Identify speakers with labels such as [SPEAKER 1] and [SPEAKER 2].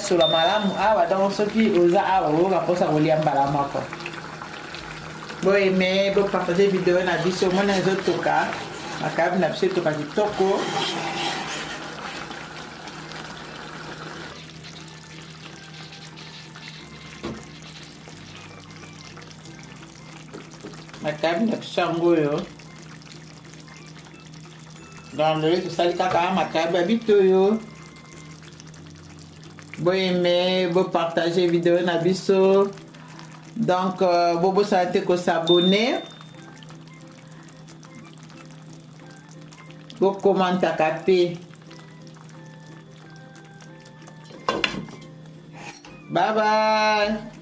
[SPEAKER 1] solo malamu awa, donc soki oza awa oyoka mposa kolia mbala moko. Boaime, bopartage video na biso. Omona ezotoka, makayabu na biso etoka kitoko. Makayabu na biso yango oyo. Donc lelo tosali kaka makayabu ya bitoyo. Boaime, bopartage video na biso. Donc bobosana te kosabone, bokomantaka mpe. Bye bye.